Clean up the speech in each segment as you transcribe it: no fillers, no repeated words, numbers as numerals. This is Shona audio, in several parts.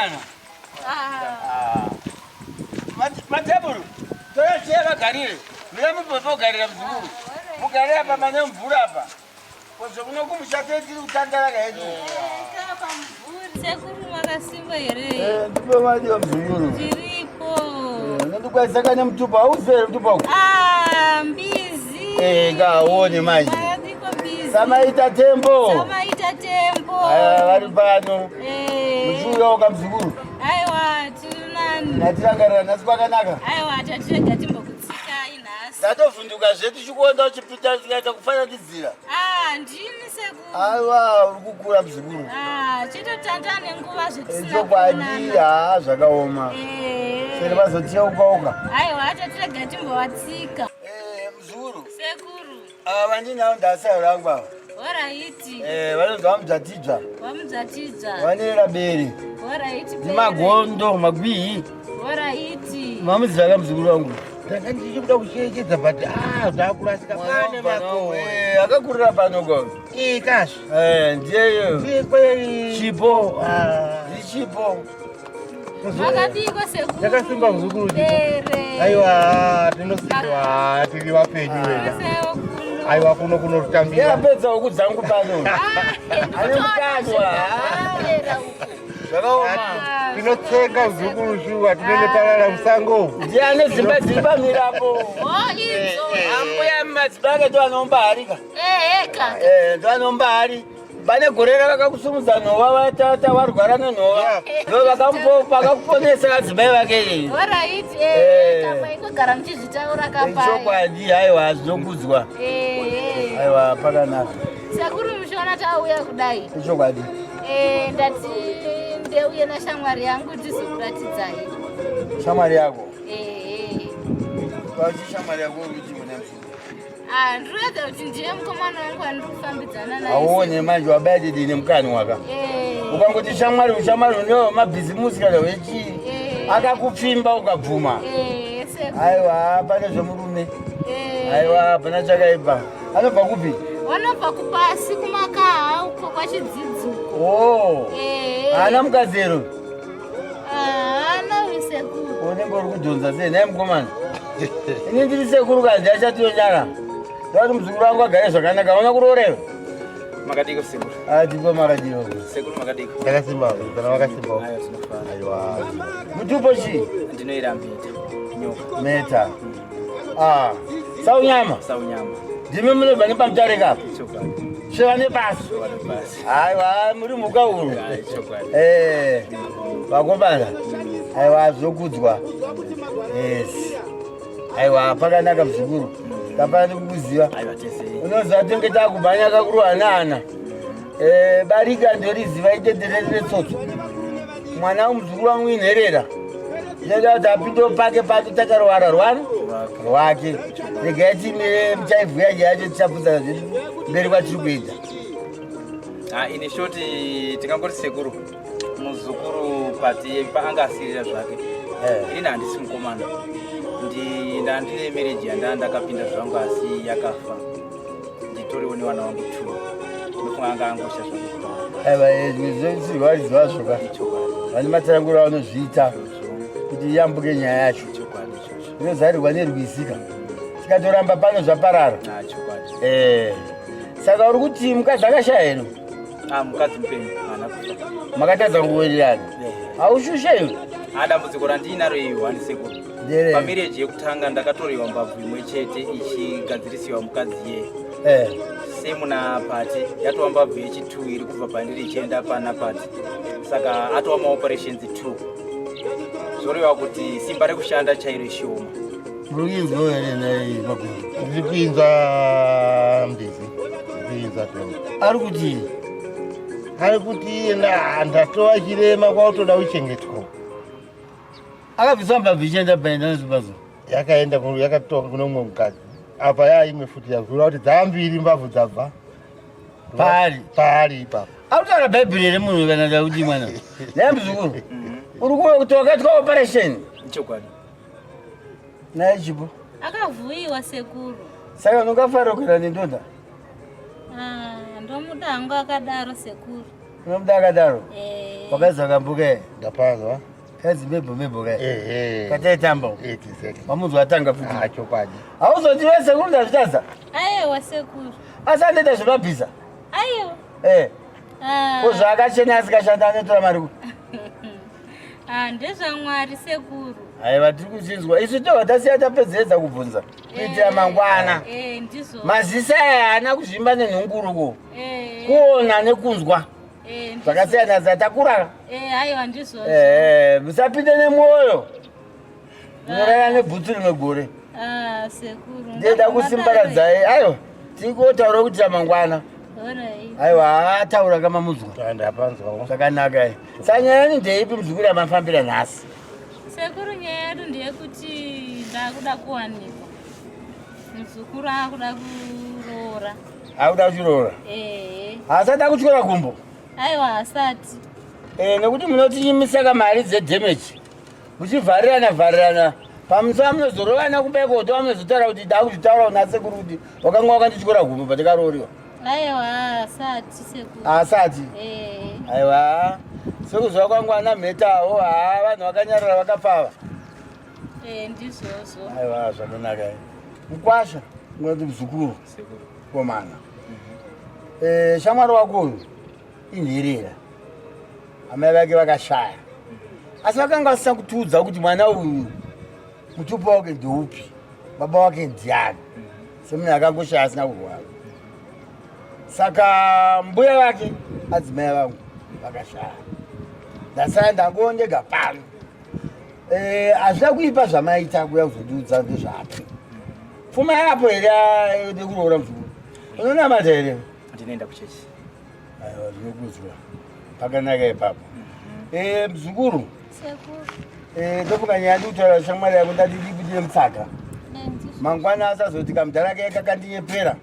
Vakomana. Ah. Mateburu, tora chiya vagarire. Mira mupopo kugarira muzukuru. Mugare apa mane mvura apa. Kozvo kuno kumusha tiri kutandara kaedu. Sekuru makasimba here? Eh, ndipo madiwa muzukuru. Tiripo. Eh, unondikwaisa kane mutupo, hauzive mutupo uku. Ah, mbizi. Eh, ngaone manje. Makadiko mbizi. Samaita tembo. Samaita tembo. Aya, vari pano. Eh. Muchiuyawo kamuzukuru. Aiwa, tiri nani. Ndatirangarira nhasi kwakanaka. Aiwa, tatirega timbokutsikai nhasi. Ndatovhunduka zvedu chikuonda uchipinda tikaita kufananidzira. Ah, ndini sekuru. Aiwa, uri kukura muzukuru. Ah, chitotanda nenguva zvetisina Chokwadi, kuonana. haa zvakaoma. Eh. Sere vazotiyeuka-uka. Aiwa, tatirega timbovatsika. Eh, muzukuru. Sekuru. Ava vandinawo ndasai rangu ava. Horaiti. Eh, vanonzi vamudzatidzva. Vamudzatidzva. Vanera bere. Horaiti. Ndimagondo, magwihi. Horaiti. Mamuziva ka muzukuru wangu? Ndanga ndichikuda kucherechedza but ah ndakurasika pane makore. Eh, akakurira pano ko. Eh kasvi. Eh, ndiyeyo. Ndiye Chipo. Ah. Ndichipo. Makadiko sekuru. Ndakasimba muzukuru Chipo. Bere. Aiwa tinosimba tiri vapenyu wena. Sewo kuno. Aiwa kuno kunotambira. Yapedza huku dzangu pano. Ah, Ane mukadwa. ndikutoona uku. Zvakaoma. Tinotsenga muzukuru shuwa tinene parara musango. Ndiye ane dzimba dziri pamirapo. Oh, idzo. Ambuya madzibaba ake ndoanomba harika. Eh, eh, kaka. Eh, ndoanomba hari. Pane gore ravakakusumudza nhova vatata varwara nenhova. Ndo vakakuponesa vadzimai vake iyi. Horaiti, Eh. eh, kamwe ingogara muchizvitaura kapai. Chokwadi haiwa zvinokudzwa. Eh, eh. Aiwa pakanaka. Sekuru muchiona tauya kudai. Chokwadi. Eh, ndati ndeuye nashamwari yangu tizokuratidzai. Shamwari yako. Eh, eh. Pauchi shamwari yako uri kuti mune mzukuru. Ah, ndinoedza kuti ndiye mukomana wangu wandiri kufambidzana naye. Auone manje wabaya didi nemukani waka. Eh. Ukangoti shamwari ushamwari unewo mabhizimusi kana wechii. Eh. Akakupfimba ukabvuma. Eh, sekuru. Aiwa pane zvemurume. Eh. Aiwa hapana chakaipa. Anobva kupi? Vanobva kupasi kumakaha uko kwachidzidzi uko. Oh. Eh. Haana mukadzi here? Haana uyu sekuru. Unenge uri kudhonza sei nhai mukomana? Ini ndiri sekuru kanzi achatiyonyara. Ndati muzukuru wangu agare zvakanaka. Hauna kuroora iwe? Makadiko sekuru. Adiko makadiko. Sekuru makadiko. Ndakasimba kana wakasimba. Aiwa tinofara. Aiwa. Mutupo chii? Ndinoira mheta. Nyoka. Meta. Ah. Saunyama. Saunyama. Ndimi munobva nepamutareka apa. Chokwadi. Sveva nepasi. Chokwadi pasi. Aiwa muri mhuka uru. Ai chokwadi. Eh. Vakomana. Aiwa zvokudzwa. Yes. Aiwa pakanaka muzukuru. Tapana nekukuziva. Aiwa tese. Unoziva tinge takubhanya kakurohwa naana. Eh, barika ndoriziva itendere retsotso. Mwana wemuzukuru wangu inherera. Ndinoda kuti apinde pake pacho takarohwara rwani rwake. Regai timire muchaivhuya nyaya yacho tichapfudzana zvedu mberi kwatiri kuenda. Ah in short tingangoti sekuru muzukuru pati paanga asirira zvake. Eh. Ini handisi mukomana. Ndi ndandine marriage yanda ndakapinda zvangu asi yakafa. Nditoriwo nevana vangu two. Ndofunga anga angosha zvake kutaura. Aiwa zvirwari zvazvo ka. Chokwadi. Vane matsananguro avanozviita kuti iyambuke nyaya yacho. Chokwadi ichocho. Inozarirwa nerwizi ka. Tikatoramba pano zvaparara. Ah chokwadi. Eh. Saka uri kuti mukadzi akashaya here? Ah mukadzi mupenyu haana kufa. Makatadza kuwirirana. Eh. Haushushe iwe. Ah dambudziko randinaro iyi wani sekuru. Ndere. Pamarriage yekutanga ndakatorerwa mbabvu imwe chete ichigadzirisiwa mukadzi iye. Eh. Semuna pati yatova mbabvu yechi2 iri kubva pandiri ichienda pana pati. Saka atova maoperations 2. Zvoreva kuti simba rekushanda chairo ishoma. Muri kuinzwa here nhai maguru? Ndiri kuinzwa mbizi. Ndiri kuinzwa tembo. Ari kuti Ari kuti iyena ndatova chirema kwautoda kuchengetwa. Akabviswa mbabvu ichienda paenda nezvimbadzo. Yakaenda yakatonga kune umwe mukadzi. Apa yaimwe futi yazura kuti dzambiri mbabvu dzabva. Paari. Paari ipapo. Ari kutaura bhaibheri here munhu kana ndakuti mwana? Nhai muzukuru. Uri kuona kuti wakaitwa operation? Chokwadi. Naye chipo. Akavhuyiwa sekuru. Saka unongafarira kuenda nendonda? Ah, ndomuda hangu akadaro sekuru. Unomuda akadaro? Eh. Wakaizwa kambuka Ndapanzwa. Kazi mebo mebo ka. Ehe. Kataitamba. Exactly. Mamunzwa atanga futi. Ah, chokwadi. Hauzoti sekuru ndazvitadza. Aiwa sekuru. Asi anoita zvemabhiza. Aiwa. Eh. Ah. Ko zvaakachena asikashanda anotora mari ku. Ah, ndezvaMwari sekuru. Aiwa tiri kuchinzwa. Isu tobva tasiya tapedzeredza kubvunza. Kuitira mangwana. Eh, ndizvo. Mazisa aya haana kuzvimba nenhunguruko. Eh. Kuona nekunzwa. Eh, ndizvo. Zvakasiyana siyana takura. Eh, aiwa ndizvozvo. Eh, musapinde nemwoyo. Munorara nebhutsu rimwe gore. Ah, sekuru. Ndeda kusimbaradzai. Aiwa, tiri kuitira mangwana. Alright. Aiwa, ataura kamamudzwa. Ndapanzwawo. Zvakanaka eh. Saka nyaya yenyu ndeipi muzukuru yamafambira nhasi? Sekuru nyaya yedu ndeyekuti ndakuda kuwanikwa. Muzukuru akuda kuroora. Akuda kuchiroora. Eh. Haasati akutyora gumbo. Aiwa hasati. Eh, nekuti munotinyimisaka mari dzedhemeji muchivharirana vharirana pamusi amunozorovana kumba ikoko amunozotaura kuti dakuzvitaura kuna sekuru kuti wakanga wakandityora gumbo patakarooriwa. Aiwa hasati sekuru. Haasati. Eh. Aiwa, sekuziva kwangu ana mhetawo, haa vanhu vakanyarara vakapfava. Eh, ndizvozvo. Aiwa, zvakanaka. Mukwasha ungati muzukuru Sekuru. komana. Eh, shamwari wako uyu inherera, amai vake vakashaya, asi vakanga vasina kutiudza kuti mwana uyu mutupo wake ndeupi, baba wake ndiani, semunhu akangoshaya asina kurwara. Saka mbuya vake adzimai vangu vakashaya, ndasara ndangowo ndega pano. Eh, hazvina kuipa zvamaita kuya kuzondiudza ndezvapi pfuma yapo here yekuroora muzukuru? Unonamata here? Ndinoenda kuchechi. Aiwa, zvinokudzwa, pakanaka ipapo. Eh, muzukuru. Sekuru. Eh, ndofunga nyaya ndikutaura shamwari yako, ndati ndiputire mutsaga. Eh, ndizvo. Mangwana asazoti kamudhara kake kakandinyepera.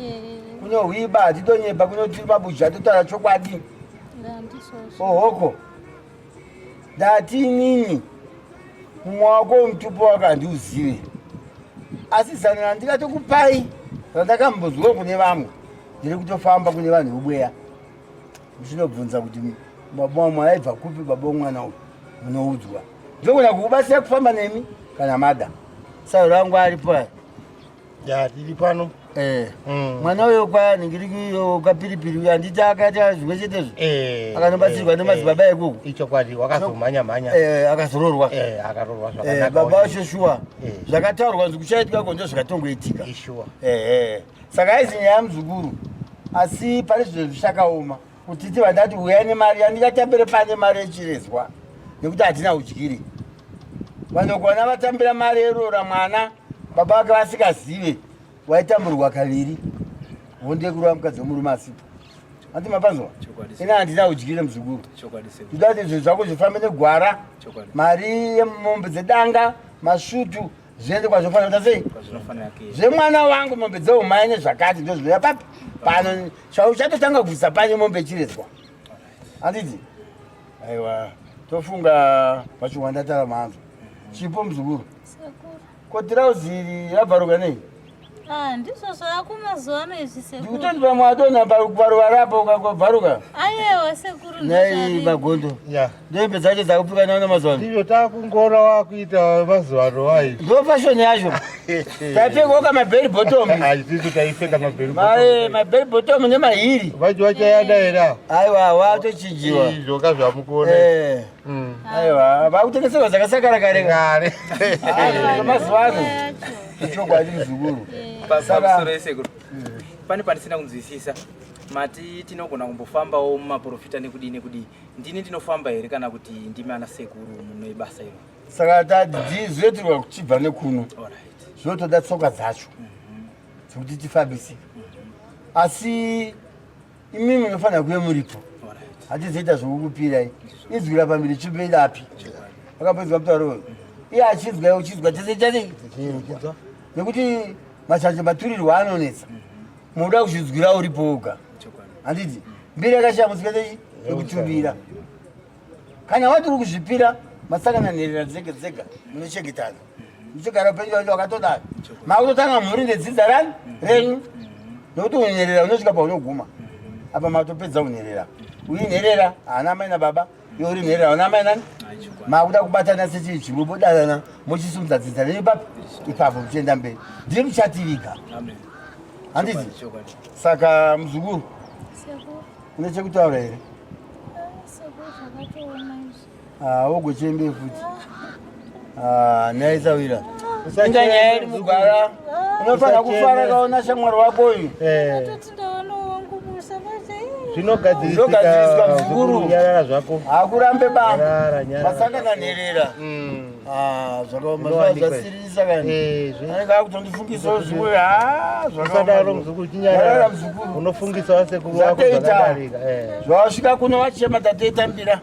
Eh, Kunohwiba hatitonyepa, kunotiri pabuja totaura chokwadi. Ndizvozvo. Ohoko, ndati inini mumwe wako mutupo wako handiuzive, asi zano randingatokupai randakambozwa kune vamwe ndiri kutofamba kune vanhu vobweya muchinobvunza kuti baba wamwe aibva kupi, baba womwana uyu, munoudzwa. Ndogona kukubatsira kufamba nemi kana mada sauro rangu aripo aya. Ya, tiri pano. Eh. Mwana uyo kwanhingirikiyo kapiripiri uyo, handiti akaita zvimwe chetezvo? Akanobatsirwa nemadzibaba ikoko. Ichokwadi, wakazomhanya mhanya. Eh, akazororwa. Eh, akarorwa zvakanaka. Baba vacho shuwa zvakataurwa kunzi kuchaitika ko ndo zvikatongoitika. Ishuwa. Saka aizi nyaya yamuzukuru, asi pane zvinhu zvichakaoma kuti ti vandati uyai nemari yandingatambire pane mari yechirezwa, nekuti hatina udyiri. Vanogona vatambira mari yeroora mwana baba vake vasikazive, waitamburwa kaviri, vondekurova mukadzi wemurume asipo. Handi mapanzwa? Chokwadi. Ina handina udyire, muzukuru. Chokwadi sekuru. Ndoda kuti zvinhu zvako zvifambe negwara. Chokwadi. Mari yemombe dzedanga, masvutu, zviende kwazvofanira kuita sei. Kwazvinofanira kuenda. Zvemwana wangu, mombe dzeumai nezvakati ndozvinoya papi pano. Chauchatotanga kubvisa pane mombe ichirezwa, handiti? Aiwa, tofunga pachiwanda tara manzo chipo muzukuru. Sekuru. Ko tirauzi iri rabvaruka nei? Ah, ndizvo zvako mazuva ano izvi sekuru. Ndikutoti pamwe adonha paruva rapo ukangobvaruka. Aiwa sekuru. Nei ndizvazvo. magondo? Ya. Ndohembe dzacho dzakupfeka naona mazuva ano. Ndizvo takungona wakuita mazuva ano wai. Ndo fashion yacho, taipfekawo kamabell bottom. Haisisu taipfeka mabell. Mabell bottom nemahiri. Vacho vachayada here? Aiwa, watochinjiwa. Izvoka zvamukuona. Eh, aiwa, vakutengeserwa dzakasakara kare. Kare. Mazuva ano. Yacho. Ichokwadi muzukuru. Pamusoro yesekuru, pane pandisina kunzwisisa. Mati tinogona kumbofambawo mumaprofita nekudii nekudii. Ndini ndinofamba here kana kuti ndimi ana sekuru mune basa iro? Saka tadizvetirwa kuchibva nekuno. Alright. Zvinotoda tsoka dzacho dzekuti tifambisike, asi imimi munofanira kuve muripo. Alright. Hatizoita zvokukupirai izwira pambiri tsvimbo idapi wakambonzwa mutauro uyu, iye achinzwa, uchinzwa, tese tese, nekuti machanje maturirwa anonetsa, munoda kuzvinzwira uripo woga. Chokwadi. Handiti mbiri yakashaya musikatechi yekutuvira? Kana wati uri kuzvipira, masangana nherera dzega dzega, munochengetana, muchigara upenyu wacho wakatodaro, makutotanga mhuri nedzidza rani renyu, nekuti unherera unosvika paunoguma apa matopedza unherera. Uyu nherera haana mai nababa, iwe uri nherera hauna mai nani. Makuda kubatana sechii chimwe modanana mochisumudza dzinza renyu papi ipapo muchienda mberi. Ndiri muchativiga. Handiti? Saka muzukuru une chekutaura here? Ah, wogochembe futi. Ah, nhai sawira. Inga nyaya iri mugwara. Unofanira kufara kaona shamwari wako uyu. Eh. Zvinogadzirisika muzukuru. Nyarara zvako. Hakurambe ba. Masangana nherera. Ah, zvakaoma zvasiririsa kani. Eh, Anenge akutondifungisawo zvimwe. Ah, zvakaoma. Muzukuru chinyarara muzukuru. Unofungisawo sekuru wako zvakadarika. Eh. Zvawasvika kuno wachema tatoita mbira.